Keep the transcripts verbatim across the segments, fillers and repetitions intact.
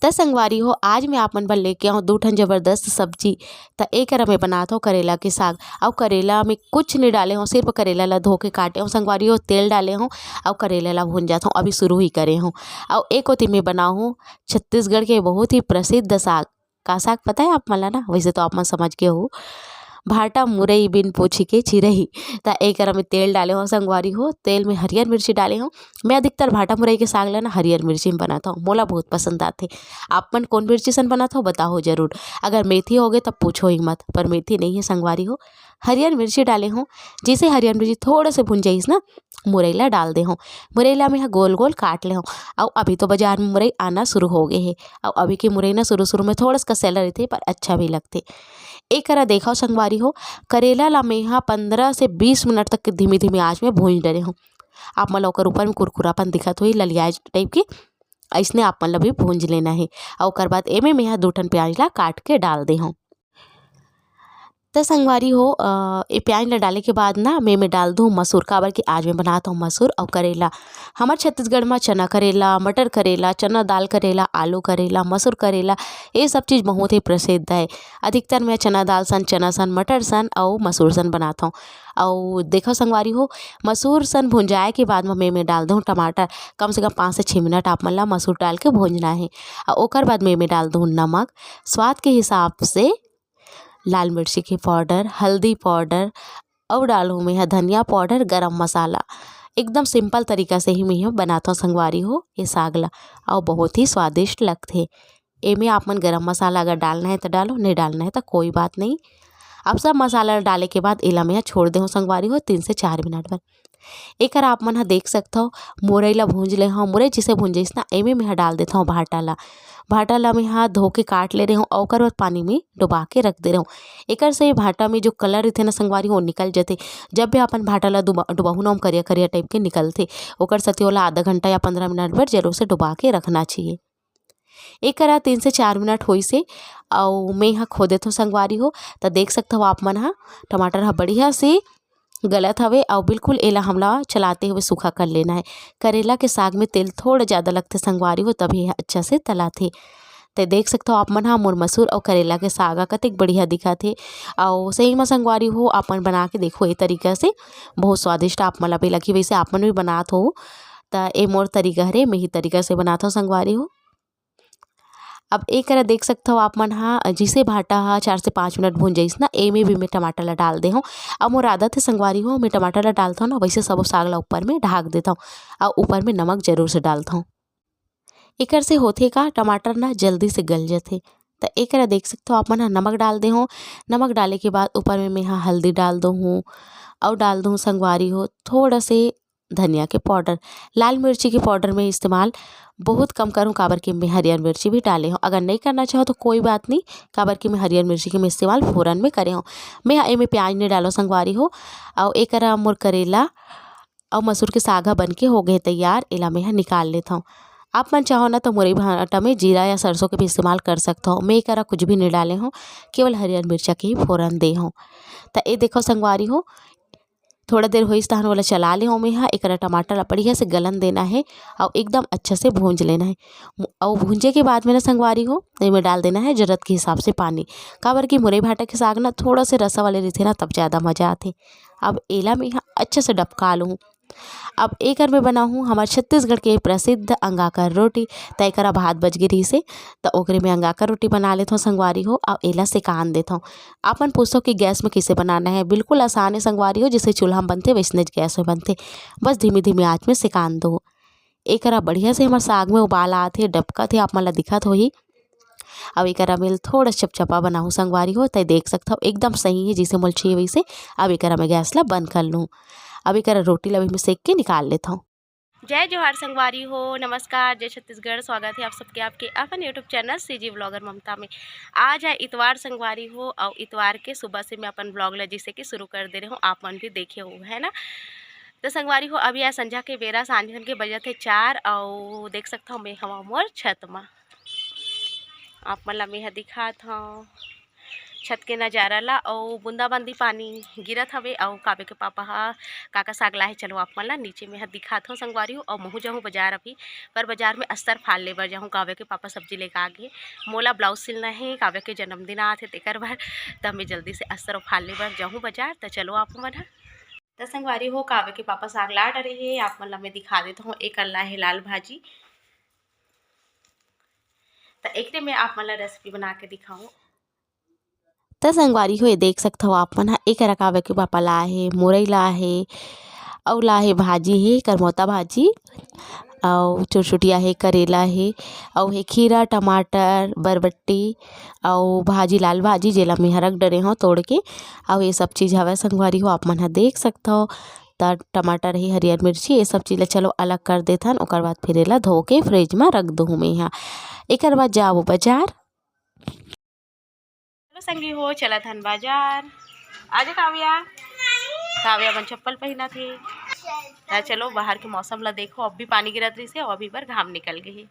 त संगवारी हो, आज मैं आप मन बर लेके आऊँ दू ठन जबरदस्त सब्जी। त ए करा मैं बनात हौं करेला के साग। अउ करेला में कुछ नइ डाले हौं, सिर्फ करेला ला धो के काटे हौं संगवारी हो, तेल डाले हौं अउ करेला ला भूंजत हौं। अभी शुरू ही करे हौं। अउ ए कोती मैं बनाहूँ छत्तीसगढ़ के बहुत ही प्रसिद्ध साग। का साग पता है आप मन ला ना? वैसे तो आप मन समझ गे हो, भाटा मुरई बिन पोछी के चिरई। त ए करा मैं तेल डाले हौं संगवारी हो, तेल में हरियर मिर्ची डाले हौं। मैं अधिकतर भाटा मुरई के साग ला ना हरियर मिर्ची में बनात हौं, मोला बहुत पसंद आथे। आप मन कौन मिर्ची सन बनात हो बताओ जरूर। अगर मेथी होगे तब पूछो ही मत, पर मेथी नहीं है संगवारी हो, हरियर मिर्ची डाले हौं। जैसे हरियर मिर्ची थोड़ा से भुन जाइस ना, मुरई ला डाल दे हौं। मुरई ला मैं ह गोल गोल काट ले हौं। अउ अभी तो बाजार में मुरई आना शुरू हो गए हे। अउ अभी के मुरई ना शुरू शुरू में थोड़ा सा कसैला रहिथे, पर अच्छा भी लगथे। ए करा देखव संगवारी हो, करेला ला मैं ह पंद्रह से बीस मिनट तक के धीमी धीमी आंच में भूंज डरे हौं। आप मन ला ओकर ऊपर में कुरकुरापन दिखत होही, ललियाए टाइप के, अइसने आप मन ला भी भूंज लेना हे। अउ ओकर बाद एमे मैं ह दू ठन प्याज ला काट के डाल दे हौं। त संगवारी हो, अ, ए प्याज ला डाले के बाद ना मैं, मैं डाल दूँ मसूर, काबर कि आज मैं बनात हौं मसूर अउ करेला। हमर छत्तीसगढ़ म चना करेला, मटर करेला, चना दाल करेला, आलू करेला, मसूर करेला, ये सब चीज बहुत ही प्रसिद्ध है। अधिकतर मैं चना दाल सन, चना सन, मटर सन अउ मसूर सन बनात हौं। अउ देखो संगवारी हो, मसूर सन भुंजाए के बाद म मैं, मैं डाल दूँ टमाटर। कम से कम पाँच से छः मिनट आप मन ला मसूर डाल के भूंजना है। अउ ओकर बाद मैं, मैं डाल दूँ नमक, स्वाद के हिसाब से लाल मिर्ची के पाउडर, हल्दी पाउडर अउ डालहूँ मैं ह धनिया पाउडर, गरम मसाला। एकदम सिंपल तरीका से ही मैं ह बनात हौं संगवारी हो ये साग ला, अउ बहुत ही स्वादिष्ट लगथे। एमे आप मन गरम मसाला अगर डालना है त डालो, नहीं डालना है त कोई बात नहीं। अब सब मसाला डाले के बाद एला मैं ह छोड़ दे हौं संगवारी हो तीन से चार मिनट बर। एकर आप मन ह देख सकथव, मुरई ला भूंज ले हौं। मुरई जिसे भूंजइस ना, एमे मैं ह डाल देथौं भाटा ला। भाटा ला मैं ह धो के काट ले रहे हौं अउ ओकर बाद पानी में डुबा के रख दे रहे हौं। एकर से भाटा में जो कलर रहिथे ना संगवारी, वो निकल जथे। जब भी अपन भाटा ला डुबा-, डुबाहू ना, ओम करिया करिया टाइप के निकलथे। ओकर सेती ओला आधा घंटा या पंद्रह मिनट बर जरूर से डुबा के रखना चाहिए। एकरा तीन से चार मिनट होइस हे, अउ मैं ह खो देथों संगवारी हो। त देख सकथव आप मन ह, टमाटर ह बढ़िया से गलत हवे, अउ बिल्कुल एला हमला चलाते हुए सूखा कर लेना है। करेला के साग में तेल थोड़ा ज्यादा लगथे संगवारी हो, तभी ह अच्छा से तलाथे। ते देख सकथव आप मन ह, मोर मसूर अउ करेला के साग ह कतेक बढ़िया दिखत हे। अउ सही म संगवारी हो, आप मन बना के देखो ए तरीका से, बहुत स्वादिष्ट आप मन ला भी लगही। वैसे आप मन भी बनात हो, त ए मोर तरीका हरे, मैं ही तरीका से बनात हौं संगवारी हो। अब एकरा देख सकथव आप मन ह, जिसे भाटा ह चार से पाँच मिनट भूंजाइस ना, एमे भी मैं टमाटर ला डाल दे हौं। अब मोर आदत हे संगवारी हो, मैं टमाटर ला डालथौं ना, वैसे सबो साग ला ऊपर में ढाक देथौं, अउ ऊपर में नमक जरूर से डालथौं। एकर से होथे का, टमाटर ना जल्दी से गल जथे। त एकरा देख सकथव आप मन ह, नमक डाल दे हौं। नमक डाले के बाद ऊपर में मैं ह हल्दी डाल दो हूँ, अउ डाल दो हूँ संगवारी हो थोड़ा से धनिया के पाउडर। लाल मिर्ची के पाउडर में इस्तेमाल बहुत कम करूँ, काबर कि मैं हरियर मिर्ची भी डाले हौं। अगर नहीं करना चाहो तो कोई बात नहीं, काबर कि मैं हरियर मिर्ची के मैं इस्तेमाल फोरन में करे हौं। मैं ह एमे प्याज नहीं डालो संगवारी हो। अउ एकरा मोर करेला अउ मसूर के साग ह बन के हो गए तैयार। एला मैं ह निकाल लेथौं। आप मन चाहो ना तो मुरई भाटा में जीरा या सरसों के भी इस्तेमाल कर सकथव। मैं एकरा कुछ भी नहीं डाले हौं, केवल हरियर मिर्चा के ही फोरन दे हौं। त ए देखो संगवारी हो, थोड़ा देर होइस तहन ओला चला ले हौं मैं ह। एकरा टमाटर ला बढ़िया से गलन देना है अउ एकदम अच्छा से भूंज लेना है। मु-, अउ भूंजे के बाद में ना संगवारी हो, एमे डाल देना है जरूरत के हिसाब से पानी, काबर कि मुरई भाटा के साग ना थोड़ा से रसा वाले रहिथे ना, तब ज्यादा मजा आथे। अब एला मैं ह अच्छा से डबका लूँ। अब एकर में बनाहूँ हमर छत्तीसगढ़ के प्रसिद्ध अंगाकर रोटी। त एकरा भात बच गे रहिसे, त ओकरे में अंगाकर रोटी बना लेथौं संगवारी हो, अउ एला सेकान देथौं। आप मन पूछथव कि गैस में कइसे बनाना है, बिल्कुल आसान है संगवारी हो, जैसे चूल्हा में बनथे वैसने गैस में बनथे, बस धीमी धीमी आंच में सेकान दो। एकरा बढ़िया से हमर साग में उबाल आत हे, डबकत हे, आप मन ला दिखत होही। अब एकरा में थोड़ा चपचपा बनाहूँ संगवारी हो, त देख सकथव एकदम सही है, जैसे मोला चाहिए वैसे। अब एकरा मैं गैस ला बंद कर लूँ। अब एकरा रोटी ला भी मैं सेक के निकाल लेथौं। जय जोहार संगवारी हो, नमस्कार, जय छत्तीसगढ़। स्वागत है आप सबके आपके अपन YouTube चैनल सीजी व्लॉगर ममता में। आज है इतवार संगवारी हो, अउ इतवार के सुबह से मैं अपन व्लॉग ला जैसे कि शुरू कर दे रहे हूँ, आप मन भी देखे हो, है ना। तो संगवारी हो, अभी आज संझा के बेरा, सांझन के बजत हे चार, अउ देख सकथव मैं हवा मोर छत मा, आप मन ला मैं ह दिखात हौं। छत के नजारा ला, अउ बूंदाबांदी पानी गिरत हवे, अउ काव्य के पापा ह का का साग लाए हे, चलो आप मन ला नीचे में ह दिखात हव संगवारी हो। अउ महू जाहूँ बाजार अभी, पर बाजार में अस्तर फाल ले बर जाहूँ, काव्य के पापा सब्जी लेके आ गे। मोला ब्लाउज सिलना हे, काव्य के जन्मदिन आत हे तेकर बर, त मैं जल्दी से अस्तर फाल ले बर जाहूँ बाजार। त चलो आप मन ह। त संगवारी हो, काव्य के पापा साग ला डरे हे, आप मन ला मैं दिखा देत हव। एक ला हे लाल भाजी, त एकरे में आप मन ला रेसिपी बना के दिखाऊँ। त संगवारी हो, ये देख सकथव आप मन ह, एक ला काव्य के पापा ला हे, मुरई ला हे, अउ ला हे भाजी हे, करमौता भाजी, अउ चुरचुटिया हे, करेला हे, अउ हे खीरा, टमाटर, बरबट्टी, अउ भाजी, लाल भाजी, जेला मैं ह रख डरे हव तोड़ के। अउ ये सब चीज हवय संगवारी हो, आप मन ह देख सकथव। त टमाटर हे, हरियर मिर्ची, ये सब चीज ला चलो अलग कर देथन, ओकर बाद फिर एला धो के फ्रिज म रख दूहूँ मैं ह। एकर बाद जाबो बाजार। चलो संगी हो, चलत हन बाजार। आजा काव्या। काव्या मन चप्पल पहिनत हे। त चलो बाहर के मौसम ला देखो, अब भी पानी गिरत रहिस हे, अउ अभी बर घाम निकल गे हे।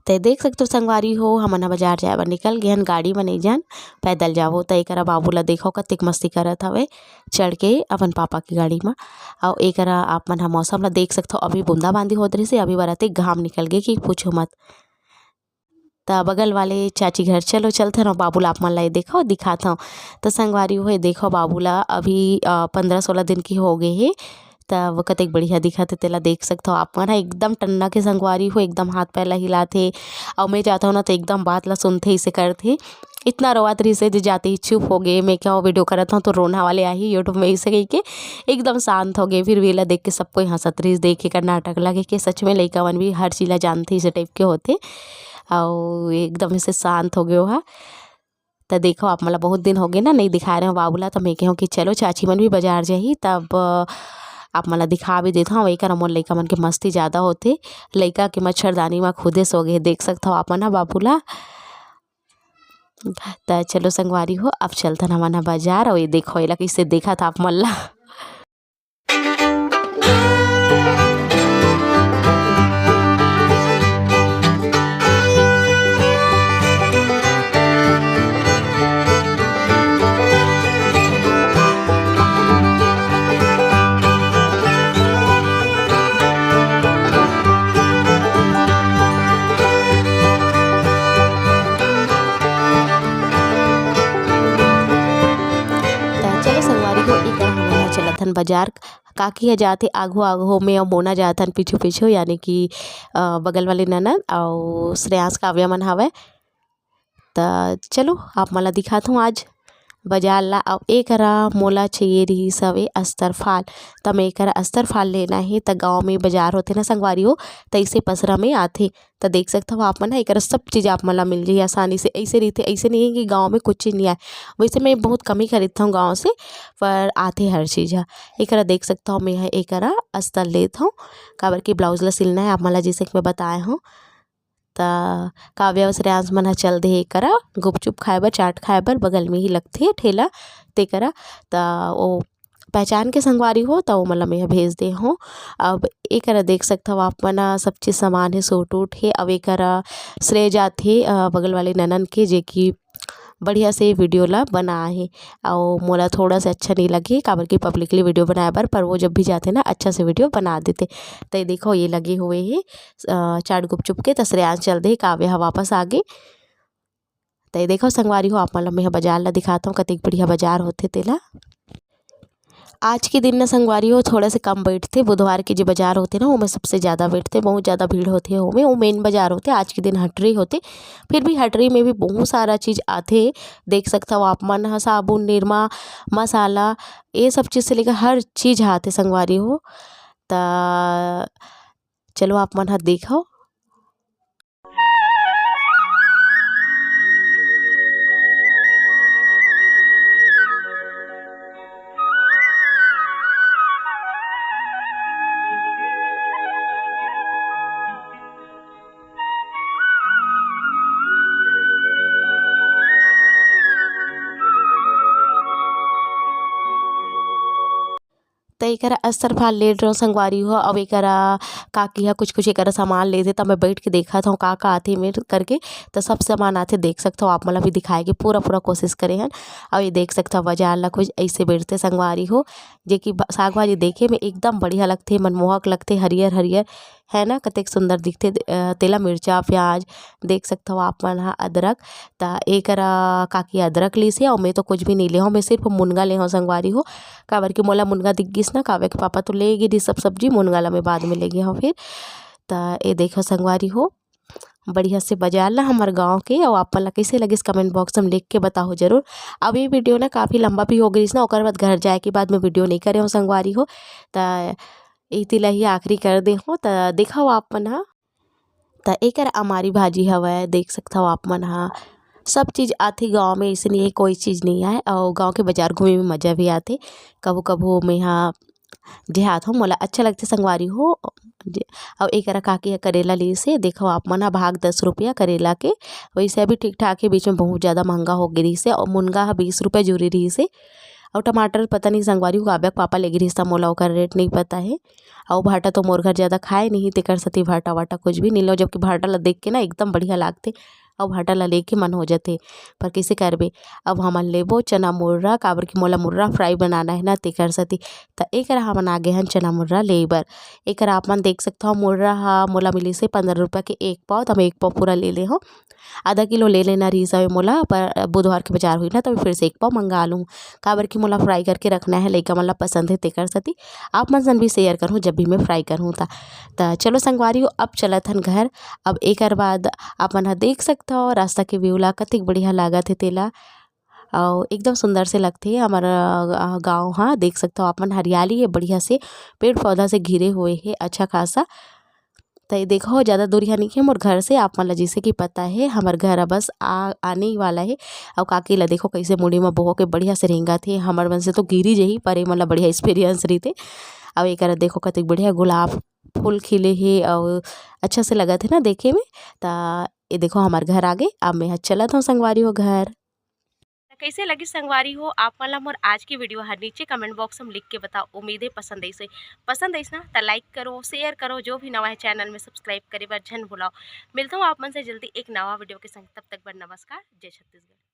ते देख सकथो संगवारी हो, हमन ह बाजार जाए बर निकल गे हन, गाड़ी म नइ जान, पैदल जाबो। त एकरा बाबू ला देखो, कतेक मस्ती करत हवे चढ़ के अपन पापा के गाड़ी म। अउ एकरा आप मन ह मौसम ला देख सकथो, अभी बूंदाबांदी होत रहिस हे, अभी बर अतेक घाम निकल गे कि पूछो मत। त बगल वाले चाची घर चलो चलथन, अउ बाबू ला आप मन ला ये देखो दिखात हव। त संगवारी हो, ये देखो बाबू ला अभी, अ, पंद्रह सोलह दिन के हो गे हे, त वो कतेक बढ़िया दिखत हे, तेला देख सकथव आप मन ह। एकदम टन्ना के संगवारी हो, एकदम हाथ पैर ला हिलात हे, अउ मैं जात हव ना, त एकदम बात ला सुनथे, इसे करथे। इतना रोवत रहिस हे जे जाते ही चुप हो गे। मैं क्या वीडियो करत हव, तो रोना वाले आही YouTube में, इसे कहिके एकदम शांत हो गे। फिर भी एला देख के सब कोई हंसत रहिस, देखे का नाटक लगे के सच में लइका मन भी हर चीज ला जानथे, इसे टाइप के होथे। अउ एकदम से शांत हो गे ओहा। त देखो, आप मन ला बहुत दिन हो गे ना, नइ दिखाए रहेंव बाबू ला, त मैं कहेंव कि चलो, चाची मन भी बाजार जाही, तब, अ, आप मन ला दिखा भी देथंव। एकर मोर लइका मन के मस्ती जादा होथे, लइका के मच्छरदानी म खुदे सो गे, देख सकथव आप मन ह बाबू ला। त चलो संगवारी हो, अब चलथन हमन ह बाजार, अउ ये देखो, एला कइसे देखत आप मन ला। त चलो संगवारी हो, एकर हमन ह चलत हन बाजार। काकी ह जाथे आघू आघू में, अउ मोना जाथन पीछू पीछू, यानी कि, अ, बगल वाले ननद अउ श्रेयांश काव्या मन हवय। त चलो, आप मन ला दिखात हूँ आज बाजार ला। अउ एकरा मोला चाहिए रहिस हवे अस्तर फाल, त मैं एकरा अस्तर फाल लेना हे। त गाँव में बाजार होथे ना संगवारी हो, त इसे पसरा में आथे। त देख सकथव आप मन ह, एकरा सब चीज आप मन ला मिल जाही आसानी से। ऐसे रहिथे, ऐसे नहीं है कि गाँव में कुछ चीज नहीं आए। वैसे मैं बहुत कम ही खरीदता हूँ गाँव से, पर आथे हर चीज ह। एकरा देख सकथव, मैं ह एकरा अस्तर लेत हूँ, काबर कि ब्लाउज ला सिलना है, आप मन ला जैसे कि मैं बताए हूँ। त काव्या अउ श्रेयांश मन ह चल दे हे एकरा गुपचुप खाए बर, चाट खाए बर, बगल में ही लगथे ठेला, तेकरा। त ओ पहचान के संगवारी हो, त ओमन ल मेंह भेज दे हों। अब एकरा देख सकथव आप मन ह, सब चीज सामान हे, सूट उट हे। अब एकरा श्रेय जाथे, अ, बगल वाले ननन के, जे कि बढ़िया से वीडियो ला बनाए हे। अउ मोला थोड़ा सा अच्छा नइ लगे, काबर कि पब्लिकली वीडियो बनाए बर, पर वो जब भी जाथे ना, अच्छा से वीडियो बना देथे। त ये देखो, ये लगे हुए हे, अ, चाट गुपचुप के। त श्रेयांश चल दे, काव्य ह वापस आ गे। त ये देखो संगवारी हो, आप मन ल मेंह बाजार ला दिखात हूँ, कतेक बढ़िया बाजार होथे तेला। आज के दिन ना संगवारी हो, थोड़ा से कम बैठथे। बुधवार के जे बाजार होथे ना, ओमे सबसे ज्यादा बैठथे, बहुत ज्यादा भीड़ होथे ओमे। वो मेन बाजार होथे, आज के दिन हटरी होथे, फिर भी हटरी में भी बहुत सारा चीज आथे। देख सकथव आप मन ह, साबुन, निरमा, मसाला, ये सब चीज से लेकर हर चीज आथे संगवारी हो। त चलो आप मन ह देखव। एकरा अस्तर फाल लेत रहो संगवारी हो। अब एकरा काकी ह कुछ कुछ एकरा सामान लेथे, त मैं बैठ के देखत हूँ का का आथे मेर करके। त सब सामान आथे, देख सकत हो आप मन ला भी दिखाए के पूरा पूरा कोशिश करे हन। और ये देख सकत हो बाजार ला कुछ ऐसे बैठते संगवारी हो, जे कि भा-, साग भाजी देखे में एकदम बढ़िया लगथे, मनमोहक लगथे, हरियर हरियर है ना, कतेक सुंदर दिखथे। अ, तेला मिर्चा प्याज देख सकत हो आप मन हा, अदरक। त एकरा काकी अदरक लीस हे, और मैं तो कुछ भी नहीं ले हूँ, मैं सिर्फ मुनगा ले हूँ संगवारी हो। काबर कि मोला मुनगा दिख गिस ना, काव्या के पापा तो ले गे रिहिस सब सब्जी, मुनगा ला मैं बाद में ले गे हूँ फिर। त ये देखो संगवारी हो, बढ़िया से बाजार ला हमर गाँव के, और आप मन ला कैसे लगिस comment box में लिख के बताओ जरूर। अब ये video ना काफ़ी लंबा भी हो गइस ना, ओकर बाद घर जाए के बाद मैं video नहीं करे हूँ संगवारी हो। त इति ला ही आखिरी कर दे हूँ। त देखो आप मन हा, त एकर अमारी भाजी हवय, देख सकत हव आप मन हा। सब चीज आथे गाँव में, अइसे नहीं है कोई चीज नहीं आए। और गाँव के बाजार घूमे में मजा भी आथे। कभू कभू मैं हा जे हाथ हो मोला अच्छा लगथे संगवारी हो। जे-, अउ एकरा काकी ह करेला लीस हे, देखो आप मन हा, भाग दस रुपया करेला के। वैसे अभी ठीक ठाक हे, बीच में बहुत ज्यादा महंगा हो गे रिहिस हे, और मुनगा ह बीस रुपया जूरी रिहिस हे। और टमाटर पता नहीं संगवारी हो, काव्या के पापा ले गे रिहिस, त मोला ओकर rate नहीं पता हे। और भाटा तो मोर घर ज्यादा खाए नहीं, तेकर सेती भाटा वाटा कुछ भी नहीं लो, जबकि भाटा ला देख के ना एकदम बढ़िया लागथे। और भाटा ला लेके मन हो जथे, पर कइसे करबे। अब हमन लेबो चना मुर्रा, काबर कि मोला मुर्रा fry बनाना है ना, तेकर सेती। त एकरा हमन आगे हन चना मुर्रा ले बर। एकरा आप मन देख सकत हव, मुर्रा हा मोला मिलिस हे पंद्रह रुपया के एक पाव, त मैं एक पाव पूरा ले ले हव। आधा किलो ले लेना रिहिस हवे मोला, पर बुधवार के बाजार होही ना, त मैं फिर से एक पाव मंगा लूँ, काबर कि मोला fry करके रखना है, लइका मन ला पसंद है, तेकर सेती। आप मन सन भी share करहूँ जब भी मैं fry करहूँ त। त चलो संगवारी हो, अब चलत हन घर। अब एकर बाद आप मन ह देख सकत हव रास्ता के view ला, कतेक बढ़िया लागत हे तेला। अउ एकदम सुंदर से लगथे हमर, अ, गाँव ह। देख सकत हव आप मन, हरियाली हे बढ़िया से, पेड़ पौधा से घिरे हुए हे अच्छा खासा। त ये देखो, ज्यादा दूरिहा नहीं हे मोर घर से, आप मन ला जैसे कि पता हे, हमर घर ह बस आ, आने ही वाला हे। अउ काकी ला देखो, कैसे मुड़ी म बोहो के बढ़िया से रेंगत हे, हमर मन से तो गिरी जही, पर ये मन ला बढ़िया experience रहिथे। अउ एकरा देखो, कतेक बढ़िया गुलाब फूल खिले हे, अउ अच्छा से लगत हे ना देखे में। त ये देखो, हमर घर आगे, अब मैं ह चलत हूँ संगवारी हो घर। त कइसे लगिस संगवारी हो आप मन ला मोर आज के video ह? नीचे comment box में लिख के बताओ। उम्मीद है पसंद आइस होही। पसंद आइस ना त like करो, share करो, जो भी नवा है channel में subscribe करे बर झन भुलाओ। मिलता हूँ आप मन से जल्दी एक नवा video के संग, तब तक बर नमस्कार, जय छत्तीसगढ़।